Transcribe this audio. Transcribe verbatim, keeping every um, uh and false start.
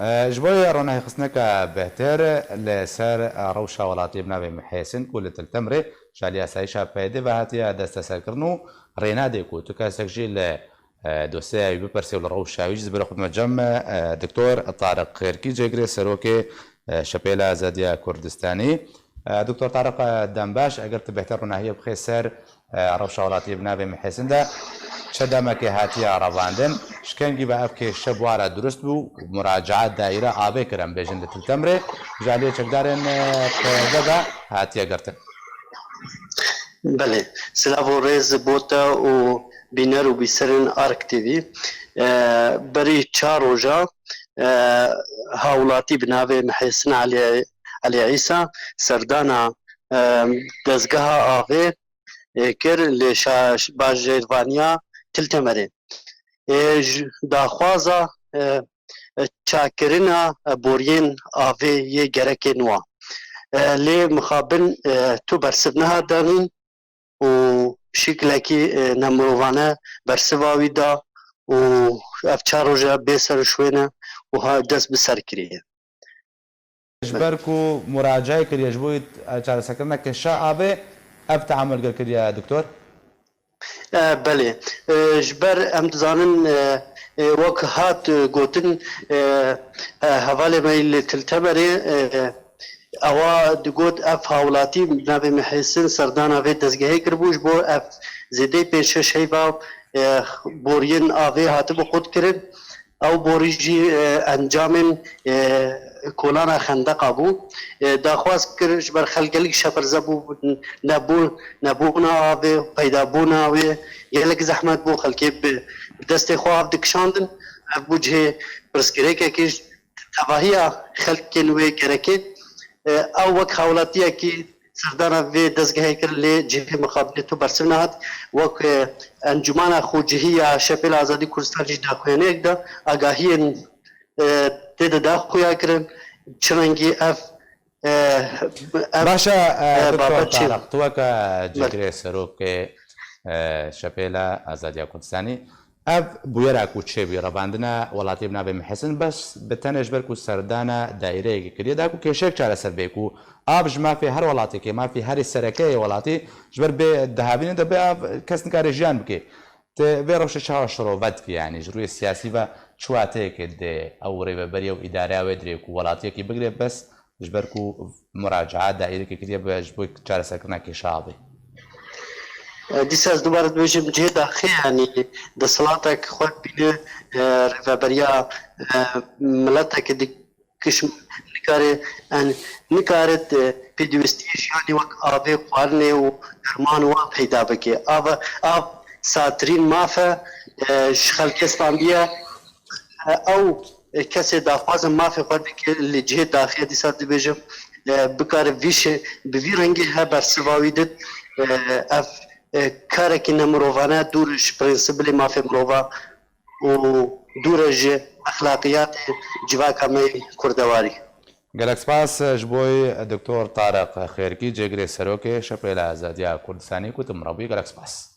E, ji bo ronahîxistineke bêhtir li ser, e, rewşa welatiyê bi navê Mihêsin ku li Til Temirê ji alî asayîşa P Y D ve hatiye desteserkirin û rênadê ku tu kesek jî li, e, dosyeya wî bipirsê û li rewşa wî jî, ji ber xwe dime cem, e, Doktor Tariq Xêrkî, cêgirê serokê, e, Şepêla Azadiya Kurdistanî. E, Doktor Tariq, e, dembaş, eger tu bêhtir ronahiyê bixê ser, e, rewşa welatiyê bi navê Mihêsin de çi demekê hatiye revandin. Ji kengî ve ev kêşe bi we re dirust bû, muracaat daîre avê kir, em bêjin, li Til Temirê ji aliyê çekdarên, e, P Y D ve hatiye girtin. Belê, silav û rêz bo te û bîner û bîserên Ark T V. E, berî çar roja, e, hawlatî bi navê Mihêsin Elî, Elî Îsa serdana, e, dezgeha avê, e, kir li şa-, bajêrvaniya Til Temerê. E, ji daxwaza, e, e, çakkirina, e, boriyên avê yê gerekê nû. E, lê mixabin, e, tu bersiv nehat danîn û şiklekî, e, nemirovane bersiva wî da û ev çar roja bê ser û şwêne û ha dest bi ser kiriye. Ji ber ku muracayê kiriye ji bo çareserkirina kêşa avê, ev teamul kiriye, doktor? E, belê. E, ji ber em dizanin, e, e, wek hat, e, gotin, e, e, hevalê me li Til Temerê, e, ewa digot ev hawlatî navê Mihêsin serdana vê dezgehê kiribû, ji bo ev zêdeyî pênc şeş heyva, e, boriyên avê hatibû qutkirin. Ew borî jî, e, encamên, e, kolana xendeqa bû. E, daxwaz kir ji ber xelk gelek şepirze bû, nebû-, nebûna avê, peydabûna wê gelek zehmet bû. Xelkê bi, bi destê xwe av dikişandin. Ev bû cihê pirsgirêkekî ji tevahiya xelkên wê gerekê. E, ew wek hawlatiyekî serdana vê dezgehê kir, lê cihê mixabinê tu bersiv nehat. Wek, e, Encûmena Xwecihî ya Şepêla Azadî Kurdistan jî daxuyaniyek da, agahiyên, e, tê de daxuya kirin. Çi rengî ev, e, ev, Baş e, e, e, Doktor babet çi? Taraq, tu weke Belê. cêgirê serokê, e, Şepêla Azadiya Kurdistanî, Ev bûyera ku çêbû, revandina welatiyê bi navê Mihêsin, bes bi tenê ji ber ku serdana daîreyekê kiriye, da ku kêşeyek çareser bê, ku av ji mafê her welatekê, mafê herî sereke yê welatî, ji ber bê dihavînê de bê av, kes nikare jiyan bike. Tu vê rewşê çawa şirove dikî, yanî ji rûyê siyasî ve çi wateyekê dê ew rêveberiya û îdareya wê dirê ku welatiyekî bigire, bes ji ber ku muracaat daîrekê kiriye be ji bo çareserkirina kêşa avê. E, dîsa ez dubare dibêjim, cihê daxê, yanî desthilatek xwe dibîne, e, rêveberiya, e, miletekê dikişm-, nikare, en, nikare, e, pêdivîstiyê jiyanê wek avê, xwarinê û derman û wan peyda bike. Av, av satirîn maf e, e, ji xelkê standiye. Ew kesê daxwaza mafê xwe dike li cihê daxê, dîsa dibêjim, e, bikare vî şe-, bi vî rengî he bersiva wî dit, e, ev, e, karekî nemirovane, dûr ji prensîbilê mafê mirova û dûr e ji exlaqiyatê civaka me yê kurdewarî. Gelek spas ji bo Doktor Tariq Xêrkî, cêgirê serokê Şepêla Azadiya Kurdistanî ku tu min re bûyî. Gelek spas.